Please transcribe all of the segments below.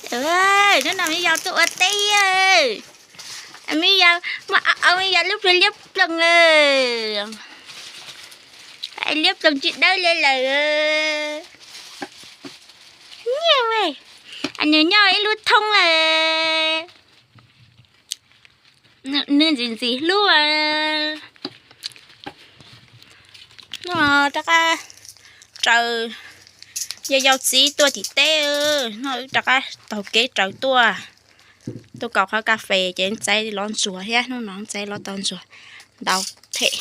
Tus, hnub no me yau tuaj ua teb, me yau, muaj au me yau lub plhu liab ploog, liab ploog tsis dawb li lawm. Nyiaj, nws nyob ib lub thoob lawm. Nws ntxim ntxim hlub. Hnub no rov qab raws yau yau txiv tuaj tim teb, no wb rov qab taug kev raws tuaj, tuaj kaus qhov kas fes ces ntxaiv los ntsuag thiab, hnub no ntxaiv los tau ntsuag ntau thiab.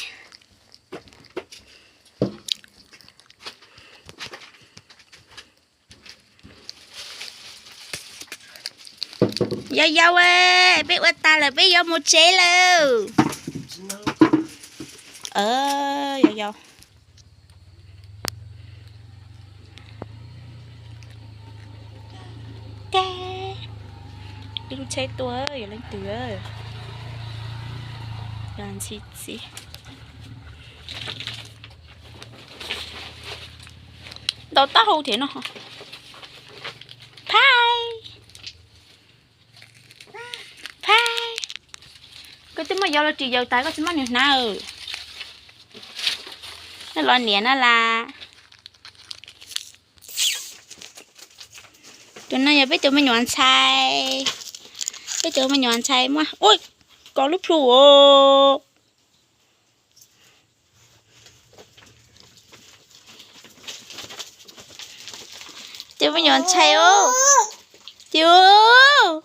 Yau yau, peb ua tas lawm peb yuav mus tsev lawm. Yau yau, ib lub tsheb tuaj yuav leej twg, ntxhi txiv. Ntaus taub hau thiab no. Phais, phais, koj twb muab yau los ris yaws tas koj tsis muab nws hnav. Nej los niam na las. Tus no yog peb tus me nyuam ntxhais, peb tus me nyuam ntxhais muab, ui, kov lub plhu os. Tus me nyuam ntxhais os, tus,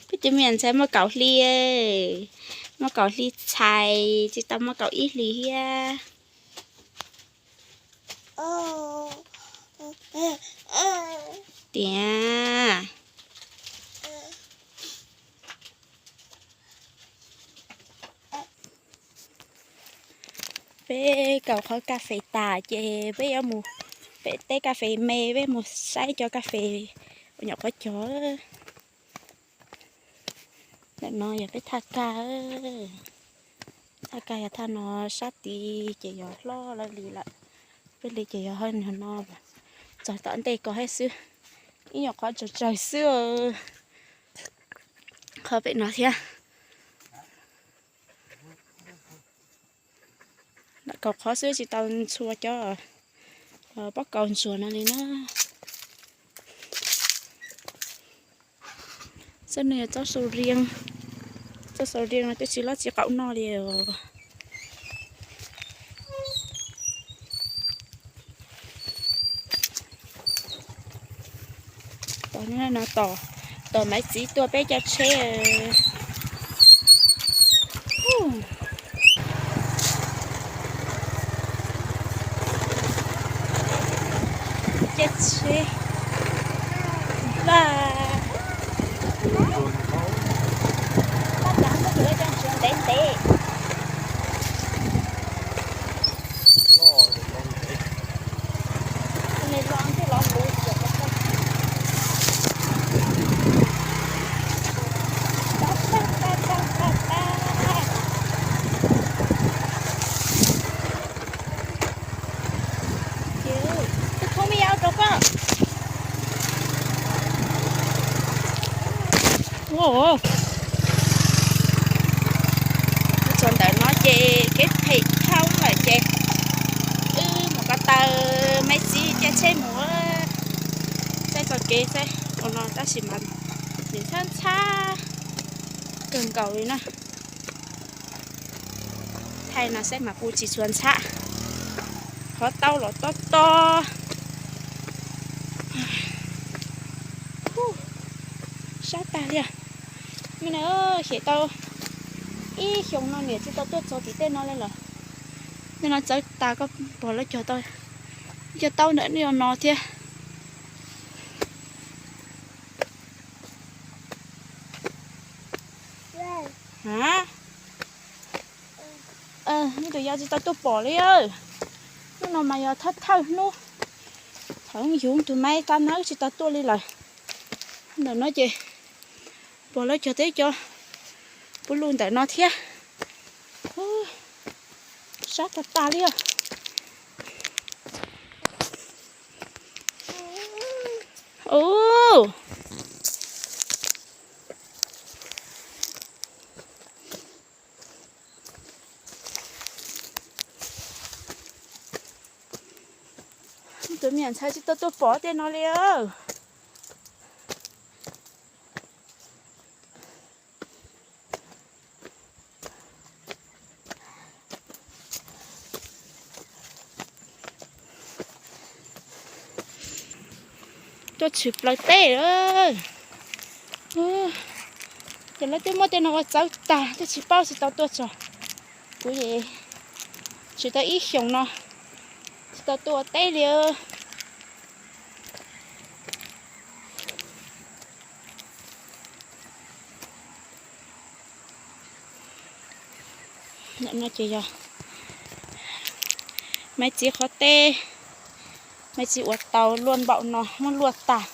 peb tus me nyuam ntxhais muaj kaum hli, muaj kaum hli txhais, tsis tau muaj kaum ib hlis thiab. Tias peb kaus qhov kas fes tas ces peb yuav mus pem teb kas fes me, peb mus saib cov kas fes uas nyuam qhuav cog. Ntawm no yog peb thaj kag, thaj kag yog thaj no, sab tid ces yog hlob lawv li lawm, peb li ces yog hauv no, txog tom ntej ko thiab xwb, ib nyuam qhov tsawg tsawg xwb. Qhov pem no thiab. Kaus qhov xwb tsis tau ntxhua cov pob kaus ntsuag no li na. Txoj no yog txoj sầu riêng, txoj sầu riêng no twb tsis loj tsis qaum noj li os. Tos, tos Maiv txiv tuaj peb caij tsheb. Caij tsheb vaj, ntev ntev. Tus thoob me yau rau koj. Txog ntawm no ces kev phem dhau lawm ces wb mus ko taw, Maiv txiv caij tsheb mus saib txoj kev saib ua no tab sis mas nim ntxhab ntxhab kawg nkaus li na. Thaij no saib mas kuj tsis tshua ntxhab, qhov taub los tob tob. Sab tag li. Xyem tau ib xyoos no niam tsis tau tuaj txog tim tej no li lawm. Nim no txawv tas koj pom lawv cog tau, cog taub ntawm no thiab. Tus yau tsis tau tuaj pom li. Hnub no mas yog thawj thawj hnub, thaum yug tus Maiv tab nawb tsis tau tuaj li lawm. Ntawm no ces pom lawv cog teb cov puv lus ntawm no thiab. Sab tag tas li os. Tus me nyuam ntxhais tsis tau tuaj pom tej no li. Tuaj tshwm plaws teb lawm. Ces lawv twb muab tej no ua txawv tag, twb tsis paub tsis tau tuaj txog. Kuv tsis tau ib xyoos no tsis tau tuaj ua teb li. No ces yog maiv txiv qhov teb, maiv txiv ua tau luaj npaum no, muab luaj tag,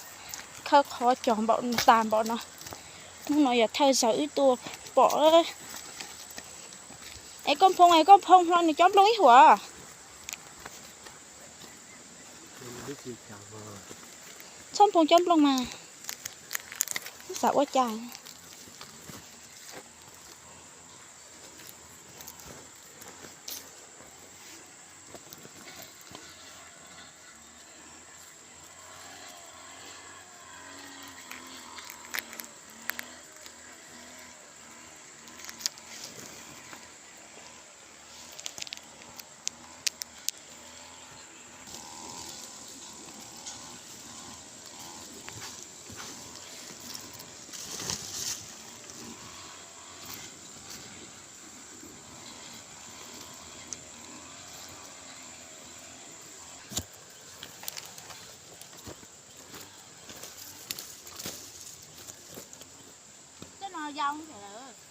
khawb qhov cog npaum tas npaum no. Hnub no yog thawj zaug wb tuaj pom. Es koj Nphoo, es koj Nphoo hlo nws cob nplooj ib huam. Txhob Nphoo cob nplooj mas, xav ua cas. Coj no yau lawm.